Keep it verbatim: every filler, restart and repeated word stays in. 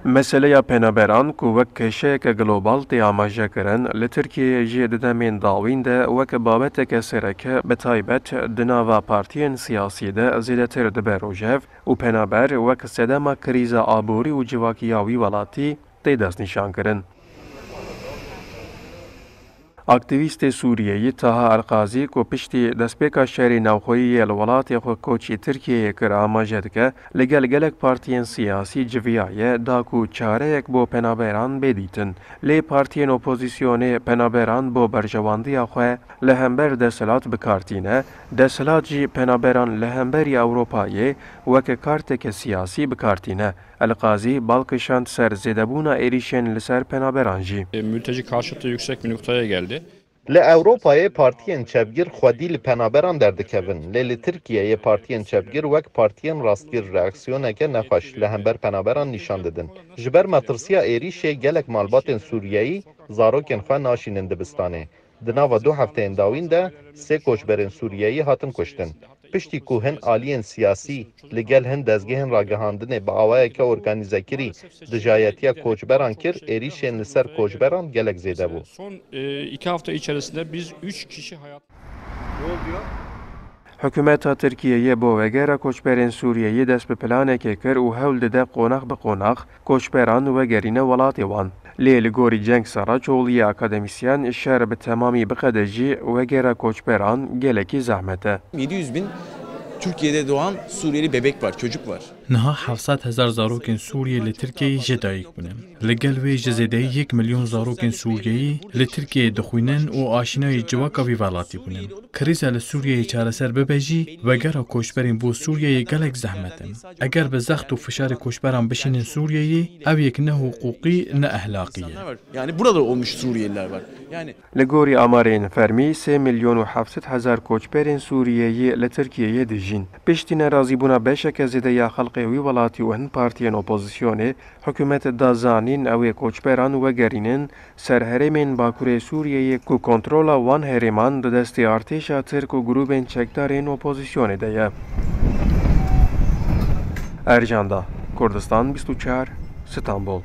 Meseleya penaberan ku wek kêşeyeke global tê amajekirin, li Tirkiyeyê jî di demên dawîn de wek babeteke sereke, bi taybet di nava partiyên siyasî de zêdetir dibe rojev û penaber wek sedema krîza aborî û civakiya wî welatî tê destnîşankirin. Aktîvîstê Sûriyeyî Taha Elqazî ku piştî destpêka şerê navxweyî yê li welatê xwe koçî Tirkiyeyê kir amaje dike, li gel gelek partiyên siyasî civiyaye da ku çareyek bo penaberan bê dîtin. Lê partiyên opozîsyonê penaberan bo berjewandiya xwe li hember desthilat bi kar tîne, desthilat jî penaberan li hemberî Ewropayê weke karteke siyasî bi kar tîne. Elqazî bal kişand ser zêdebûna êrîşên li ser penaberan jî. E, mülteci karşıtı yüksek bir noktaya geldi. Li Ewropayê partiyên çepgir xwedî li penaberan derdikevin, lê li Tirkiyeyê partiyên çepgir wek partiyên rastgir reaksiyoneke nexweş li hember penaberan nîşan didin. Ji ber metirsiya êrîşê gelek malbatên Sûriyeyî zarokên xwe naşînin dibistanê. Di nava du hefteyên dawîn de sê koçberên Sûriyeyî hatin kuştin. Piştî ku hin aliyên siyasî li gel hin dezgehên ragihandinê bi awayeke organîzekirî dijayetiya koçberan kir, êrîşên li ser koçberan gelek zêde bû. Son, e, iki hafta içerisinde biz üç kişi hayat Hikûmeta Tirkiyeyê bo vegera koçberên Sûriyeyî dest bi planekê kir û hewl dide qonax bi qonax koçberan wegerîne welatê wan. Lê li gorî Cenk Saraçoğlu yê akademîsyen, şer bi temamî biqede jî wegera koçberan gelekî zehmet e. Yedi yüz bin Türkiye'de doğan Suriyeli bebek var, çocuk var. Niha heft sed hezar zarokên Sûriyê li Tirkiyeyê jê dayik bûne. Li gel wê ji zêdeyî yek milyon zarokên Sûriyeyî li Tirkiyeyê dixwînin û aşînayê civaka vî welatî bûne. Krîza li Sûriyeyê çareser bibe jî, vegera koçberên bo Sûriyeyê gelek zehmet e. Eger bi zext û fişarê koçberan bişînin Sûriyeyê, ev yek ne hiqûqî ne ehlaqî ye. Yani burada olmuş Suriyeliler var. Yani Li gorî amarên fermî, sê milyon û heft sed hezar koçberên Sûriyeyî li Tirkiyeyê dijîn. Piştî nerazîbûna beşeke zêde ya xelkê wî welatî û hin partiyên opozîsyonê, hikûmet da zanîn ew ê koçberan wegerînin ser herêmên Bakurê Sûriyeyê ku kontrola wan herêman di destê artêşa Tirk û grûbên çekdarên opozîsyonê de ye. Ercan Da, Kurdistan bîst û çar, Stenbol.